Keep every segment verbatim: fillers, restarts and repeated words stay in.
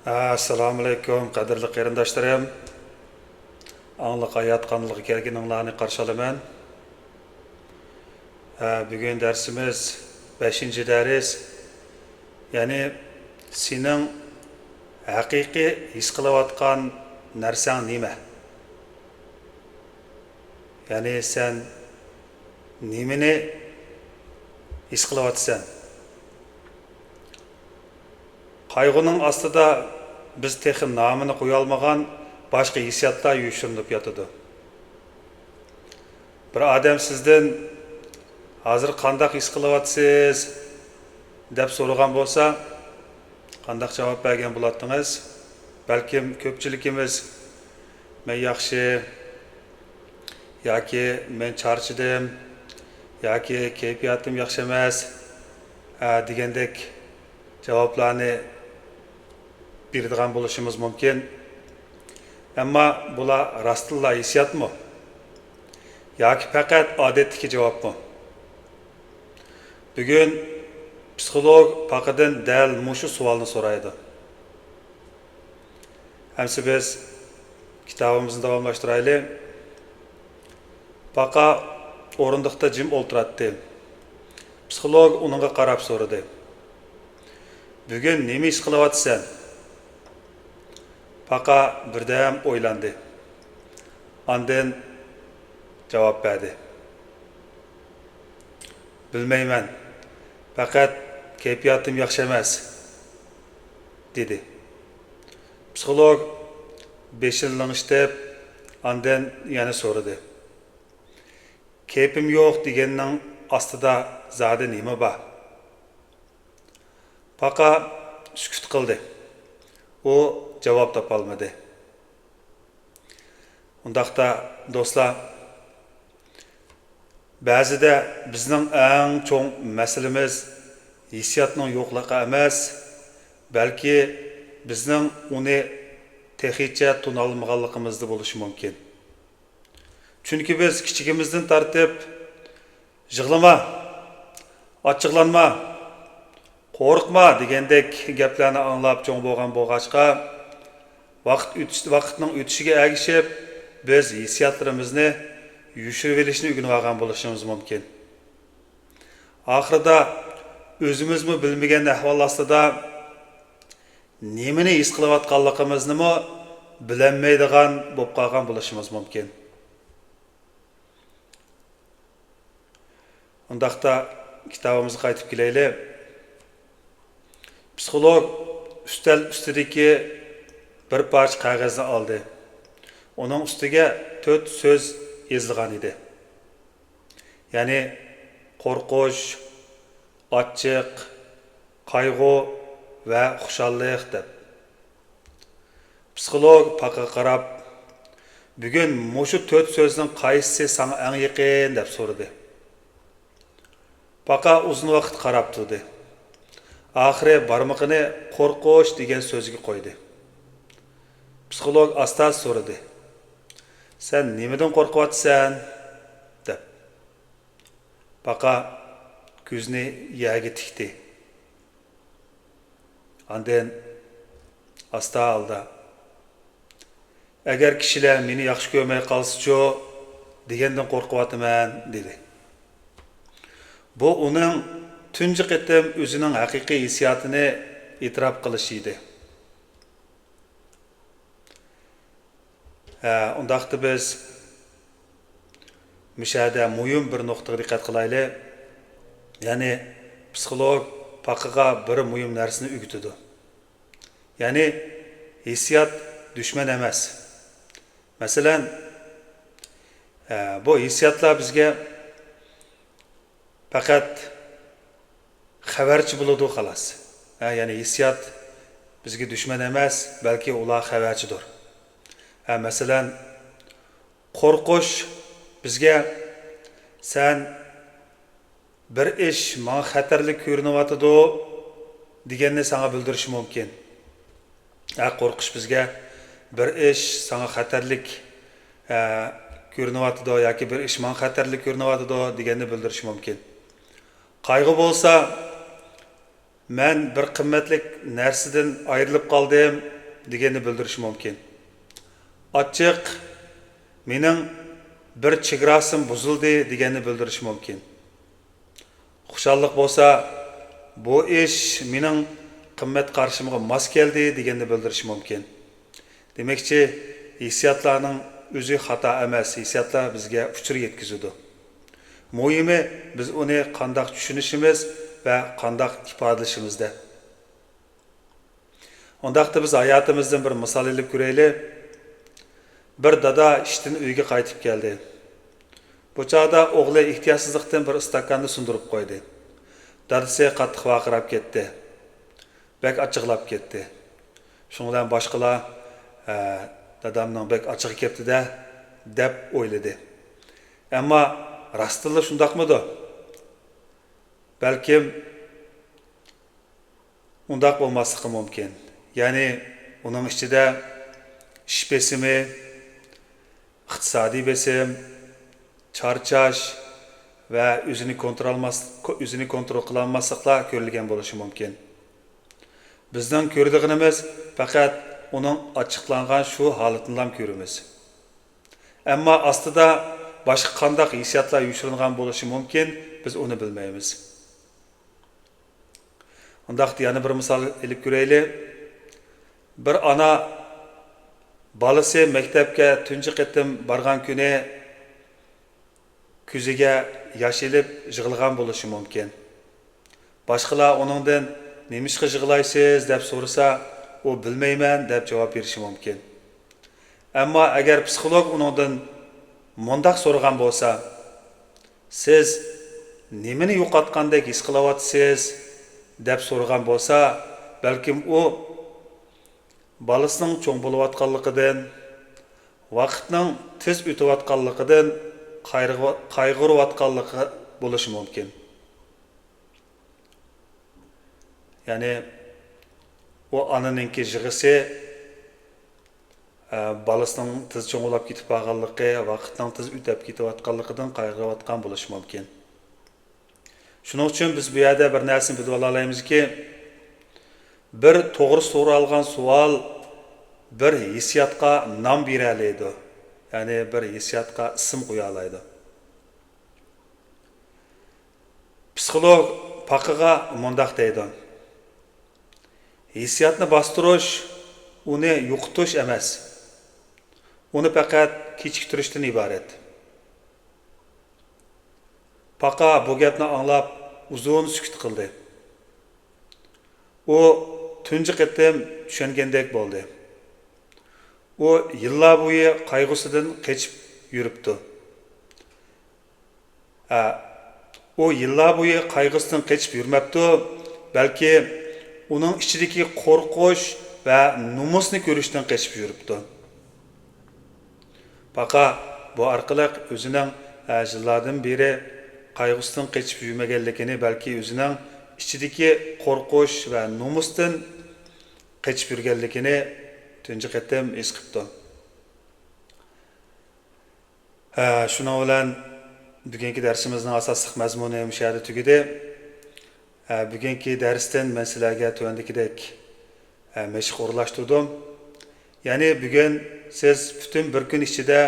ئەسسالامۇئەلەيكۇم، قەدىرلىك قېرىنداشلىرىم. ئاڭلىق ھايات قانىلىغا كەلگىنىڭلارنى قارشى ئالىمەن. ھە، بۈگۈن دەرسىمىز بەشىنچى دەرس، يەنى سېنىڭ ھەقىقىي ھېس قىلىۋاتقان نەرسەڭ نېمە؟ يەنى سەن نېمىنى ھېس قىلىۋاتىسەن؟ قايغۇنىڭ ئاستىدا بىز تېخى نامىنى قويالمىغان باشقا ھېسسىياتلار يوشۇرۇنۇپ ياتىدۇ. بىر ئادەم سىزدىن «ھازىر قانداق ھېس قىلىۋاتىسىز؟» دەپ سورىغان بولسا، قانداق جاۋاب بەرگەن بولاتتىڭىز؟ بەلكىم كۆپچىلىكىمىز «مەن ياخشى» ياكى «مەن چارچىدىم» ياكى «كەيپىياتىم ياخشى ئەمەس» دېگەندەك جاۋابلارنى بېرىدىغان بولۇشىمىز مۇمكىن. ئەمما بۇلار راستتىنلا ھېسسىياتمۇ ياكى پەقەت ئادەتتىكى جاۋابمۇ؟ بۈگۈن پسىخولوگ پاقىدىن دەل مۇشۇ سوئالنى سورايدۇ. ئەمسە بىز كىتابىمىزنى داۋاملاشتۇرايلى. پاقا ئورۇندۇقتا جىم ئولتۇراتتى. پسىخولوگ ئۇنىڭغا قاراپ سورىدى: «بۈگۈن نېمە ھېس قىلىۋاتىسەن؟» پاقا بىردەم ئويلاندى. ئاندىن جاۋاب بەردى: «بىلمەيمەن، پەقەت كەيپىياتىم ياخشى ئەمەس» دېدى. پسىخولوگ بېشىنى لىڭشىتىپ، ئاندىن يەنە سورىدى: «كەيپىم يوق دېگەننىڭ ئاستىدا زادى نېمە بار؟» پاقا سۈكۈت قىلدى. ئۇ جاۋاب تاپالمىدى. ئۇنداقتا، دوستلار، بەزىدە بىزنىڭ ئەڭ چوڭ مەسىلىمىز ھېسسىياتنىڭ يوقلۇقى ئەمەس، بەلكى بىزنىڭ ئۇنى تېخىچە تونۇالمىغانلىقىمىزدا بولۇشى مۇمكىن. چۈنكى بىز كىچىكىمىزدىن تارتىپ «يىغلىما، ئاچچىقلانما، قورقما» دېگەندەك گەپلەرنى ئاڭلاپ چوڭ بولغان بولغاچقا، ۋاقىت ئۆتۈش-، ۋاقىتنىڭ ئۆتۈشىگە ئەگىشىپ، بىز ھېسسىياتلىرىمىزنى يوشۇرۇۋېلىشنى ئۆگىنىۋالغان بولۇشىمىز مۇمكىن. ئاخىرىدا ئۆزىمىزمۇ بىلمىگەن ئەھۋال ئاستىدا نېمىنى ھېس قىلىۋاتقانلىقىمىزنىمۇ بىلەلمەيدىغان بولۇپ قالغان بولۇشىمىز مۇمكىن. ئۇنداقتا كىتابىمىزغا قايتىپ كېلەيلى. پسىخولوگ ئۈستەل ئۈستىدىكى بىر پارچە قەغەزنى ئالدى. ئۇنىڭ ئۈستىگە تۆت سۆز يېزىلغان ئىدى. يەنى قورقۇش، ئاچچىق، قايغۇ ۋە خۇشاللىق دەپ. پسىخولوگ پاقىغا قاراپ، «بۈگۈن مۇشۇ تۆت سۆزنىڭ قايسىسى ساڭا ئەڭ يېقىن؟» دەپ سورىدى. پاقا ئۇزۇن ۋاقىت قاراپ تۇردى. ئاخىرى بارمىقىنى «قورقۇش» دېگەن سۆزگە قويدى. پسىخولوگ ئاستا سورىدى: «سەن نېمىدىن قورقۇۋاتىسەن؟» دەپ. پاقا كۆزىنى يەرگە تىكتى. ئاندىن ئاستا ھالدا، «ئەگەر كىشىلەر مېنى ياخشى كۆرمەي قالسىچۇ دېگەندىن قورقۇۋاتىمەن» دېدى. بۇ ئۇنىڭ تۇنجى قېتىم ئۆزىنىڭ ھەقىقىي ھېسسىياتىنى ئېتىراپ قىلىشى ئىدى. ھە، ئۇنداقتا بىز مۇشۇ يەردە مۇھىم بىر نۇقتىغا دىققەت قىلايلى. يەنى پسىخولوگ پاقىغا بىر مۇھىم نەرسىنى ئۆگىتىدۇ. يەنى ھېسسىيات دۈشمەن ئەمەس. مەسىلەن، ھە، بۇ ھېسسىياتلار بىزگە پەقەت خەۋەرچى بولىدۇ، خالاس. ھە، يەنى ھېسسىيات بىزگە دۈشمەن ئەمەس، بەلكى ئۇلار خەۋەرچىدۇر. ھە، مەسىلەن، قورقۇش بىزگە «سەن بىر ئىش ماڭا خەتەرلىك كۆرۈنۈۋاتىدۇ» دېگەننى ساڭا بىلدۈرۈشى مۇمكىن. ھە، قورقۇش بىزگە «بىر ئىش ساڭا خەتەرلىك، ھە، كۆرۈنۈۋاتىدۇ» ياكى «بىر ئىش ماڭا خەتەرلىك كۆرۈنۈۋاتىدۇ» دېگەننى بىلدۈرۈشى مۇمكىن. قايغۇ بولسا «مەن بىر قىممەتلىك نەرسىدىن ئايرىلىپ قالدىم» دېگەننى بىلدۈرۈشى مۇمكىن. ئاچچىق، مېنىڭ بىر چېگراسىم بۇزۇلدى دېگەننى بىلدۈرۈشى مۇمكىن. خۇشاللىق بولسا، بۇ ئىش مېنىڭ قىممەت قارىشىمغا ماس كەلدى دېگەننى بىلدۈرۈشى مۇمكىن. دېمەكچى، ھېسسىياتلارنىڭ ئۆزى خاتا ئەمەس، ھېسسىياتلار بىزگە ئۇچۇر يەتكۈزىدۇ. مۇھىمى، بىز ئۇنى قانداق چۈشىنىشىمىز ۋە قانداق ئىپادىلىشىمىزدە. ئۇنداقتا بىز ھاياتىمىزدىن بىر مىسال ئېلىپ كۆرەيلى. بىر دادا ئىشتىن ئۆيگە قايتىپ كەلدى. بۇ چاغدا ئوغلى ئېھتىياتسىزلىقتىن بىر ئىستاكاننى سۇندۇرۇپ قويدى. دادىسى قاتتىق ۋارقىراپ كەتتى. بەك ئاچچىقلاپ كەتتى. شۇنىڭ بىلەن باشقىلار، «ھە، دادامنىڭ بەك ئاچچىقى كەپتۇ-دە» دەپ ئويلىدى. ئەمما راستتىنلا شۇنداقمىدۇ؟ بەلكىم ئۇنداق بولماسلىقى مۇمكىن. يەنى ئۇنىڭ ئىچىدە ئىش بېسىمى، ئىقتىسادىي بېسىم، چارچاش ۋە ئۆزىنى كونترول، ئۆزىنى كونترول قىلالماسلىقلار كۆرۈلگەن بولۇشى مۇمكىن. بىزنىڭ كۆرىدىغىنىمىز پەقەت ئۇنىڭ ئاچچىقلانغان شۇ ھالىتىنىلا كۆرىمىز. ئەمما ئاستىدا باشقا قانداق ھېسسىياتلار يوشۇرۇنغان بولۇشى مۇمكىن، بىز ئۇنى بىلمەيمىز. ئۇنداقتا يەنە بىر مىسال ئېلىپ كۆرەيلى. بىر ئانا بالىسى مەكتەپكە تۇنجى قېتىم بارغان كۈنى كۆزىگە ياش ئېلىپ يىغلىغان بولۇشى مۇمكىن. باشقىلار ئۇنىڭدىن «نېمىشقا يىغلايسىز؟» دەپ سورىسا، ئۇ «بىلمەيمەن» دەپ جاۋاب بېرىشى مۇمكىن. ئەمما ئەگەر پسىخولوگ ئۇنىڭدىن مۇنداق سورىغان بولسا، «سىز نېمىنى يوقاتقاندەك ھېس قىلىۋاتىسىز؟» دەپ سورىغان بولسا، بەلكىم ئۇ بالىسىنىڭ چوڭ بولۇۋاتقانلىقىدىن، ۋاقىتنىڭ تېز ئۆتۈۋاتقانلىقىدىن قايغۇ-، قايغۇرۇۋاتقانلىقى بولۇشى مۇمكىن. يەنى ئۇ ئانىنىڭكى يىغىسى، ئە، بالىسىنىڭ تېز چوڭ بولاپ كېتىپ بارغانلىقى، ۋاقىتنىڭ تېز ئۆتۈپ كېتىۋاتقانلىقىدىن قايغۇرۇۋاتقان بولۇشى مۇمكىن. شۇنىڭ ئۈچۈن بىز بۇ يەردە بىر نەرسىنى بىلىۋالالايمىزكى، بىر توغرا سورالغان سوئال بىر ھېسسىياتقا نام بېرەلەيدۇ، يەنى بىر ھېسسىياتقا ئىسىم قويالايدۇ. پسىخولوگ پاقىغا مۇنداق دەيدۇ: «ھېسسىياتنى باستۇرۇش ئۇنى يوقىتىش ئەمەس، ئۇنى پەقەت كېچىكتۈرۈشتىن ئىبارەت.» پاقا بۇ گەپنى ئاڭلاپ ئۇزۇن سۈكۈت قىلدى. ئۇ تۇنجى قېتىم چۈشەنگەندەك بولدى. ئۇ يىللار بويى قايغۇسىدىن قېچىپ يۈرۈپتۇ. ئە، ئۇ يىللار بويى قايغۇسىدىن قېچىپ يۈرمەپتۇ، بەلكى ئۇنىڭ ئىچىدىكى قورقۇش ۋە نومۇسنى كۆرۈشتىن قېچىپ يۈرۈپتۇ. پاقا بۇ ئارقىلىق ئۆزىنىڭ، ئە، يىللاردىن بېرى قايغۇسىدىن قېچىپ يۈرمىگەنلىكىنى، بەلكى ئۆزىنىڭ ئىچىدىكى قورقۇش ۋە نومۇستىن قېچىپ يۈرگەنلىكىنى تۇنجى قېتىم ھېس قىپتۇ. ھە، شۇنىڭ بىلەن بۈگۈنكى دەرسىمىزنىڭ ئاساسلىق مەزمۇنى مۇشۇ يەردە تۈگىدى. ھە، بۈگۈنكى دەرستىن مەن سىلەرگە تۆۋەندىكىدەك، ھە، مەشىق ئورۇنلاشتۇردۇم. يەنى بۈگۈن سىز پۈتۈن بىر كۈن ئىچىدە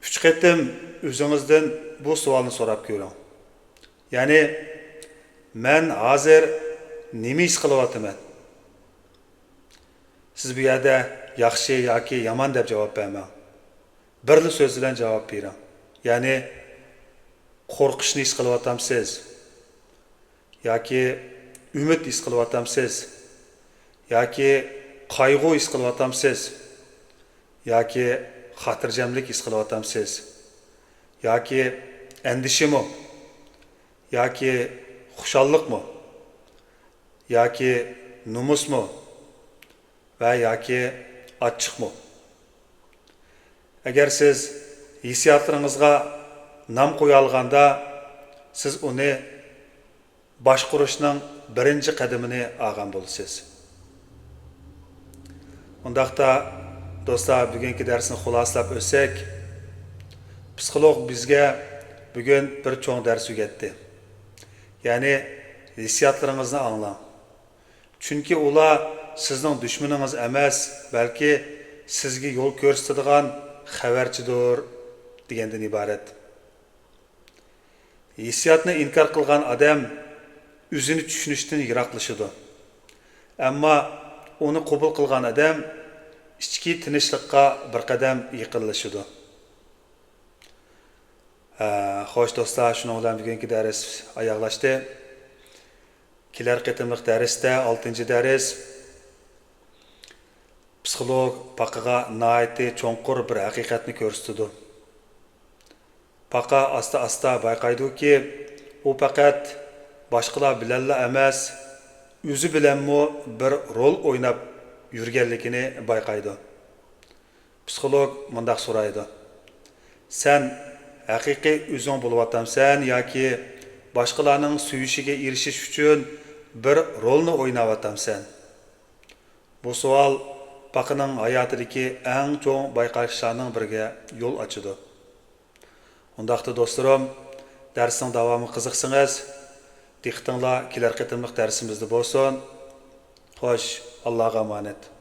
ئۈچ قېتىم ئۆزىڭىزدىن بۇ سوئالنى سوراپ كۆرۈڭ. يەنى، «مەن ھازىر نېمە ھېس قىلىۋاتىمەن؟» سىز بۇ يەردە «ياخشى» ياكى «يامان» دەپ جاۋاب بەرمەڭ. بىرلا سۆز بىلەن جاۋاب بېرىڭ. يەنى، قورقۇشنى ھېس قىلىۋاتامسىز؟ ياكى ئۈمىد ھېس قىلىۋاتامسىز؟ ياكى قايغۇ ھېس قىلىۋاتامسىز؟ ياكى خاتىرجەملىك ھېس قىلىۋاتامسىز؟ ياكى ئەندىشىمۇ؟ ياكى خۇشاللىقمۇ؟ ياكى نومۇسمۇ؟ ۋە ياكى ئاچچىقمۇ؟ ئەگەر سىز ھېسسىياتلىرىڭىزغا نام قويالىغاندا، سىز ئۇنى باشقۇرۇشنىڭ بىرىنچى قەدىمىنى ئالغان بولىسىز. ئۇنداقتا، دوستلار، بۈگۈنكى دەرسنى خۇلاسىلاپ ئۆتسەك، پسىخولوگ بىزگە بۈگۈن بىر چوڭ دەرس ئۆگەتتى. يەنى، ھېسسىياتلىرىڭىزنى ئاڭلاڭ. چۈنكى ئۇلار سىزنىڭ دۈشمىنىڭىز ئەمەس، بەلكى سىزگە يول كۆرسىتىدىغان خەۋەرچىدۇر» دېگەندىن ئىبارەت. ھېسسىياتنى ئىنكار قىلغان ئادەم ئۆزىنى چۈشىنىشتىن يىراقلىشىدۇ. ئەمما ئۇنى قوبۇل قىلغان ئادەم ئىچكى تىنچلىققا بىر قەدەم يېقىنلىشىدۇ. ھە، خوش دوستلار، شۇنىڭ بىلەن بۈگۈنكى دەرس ئاياغلاشتى. كېلەر قېتىملىق دەرستە، ئالتىنچى دەرس، پسىخولوگ پاقىغا ناھايىتى چوڭقۇر بىر ھەقىقەتنى كۆرسىتىدۇ. پاقا ئاستا-ئاستا بايقايدۇكى، ئۇ پەقەت باشقىلار بىلەنلا ئەمەس، ئۆزى بىلەنمۇ بىر رول ئويناپ يۈرگەنلىكىنى بايقايدۇ. پسىخولوگ مۇنداق سورايدۇ: «سەن ھەقىقىي ئۆزۈڭ بولۇۋاتامسەن ياكى باشقىلارنىڭ سۆيۈشىگە ئېرىشىش ئۈچۈن بىر رولنى ئويناۋاتامسەن؟» بۇ سوئال پاقىنىڭ ھاياتىدىكى ئەڭ چوڭ بايقاشلارنىڭ بىرىگە يول ئاچىدۇ. ئۇنداقتا دوستلىرىم، دەرسنىڭ داۋامىغا قىزىقسىڭىز، دىققىتىڭلار كېلەر قېتىملىق دەرسىمىزدە بولسۇن. خوش، ئاللاغا ئامانەت.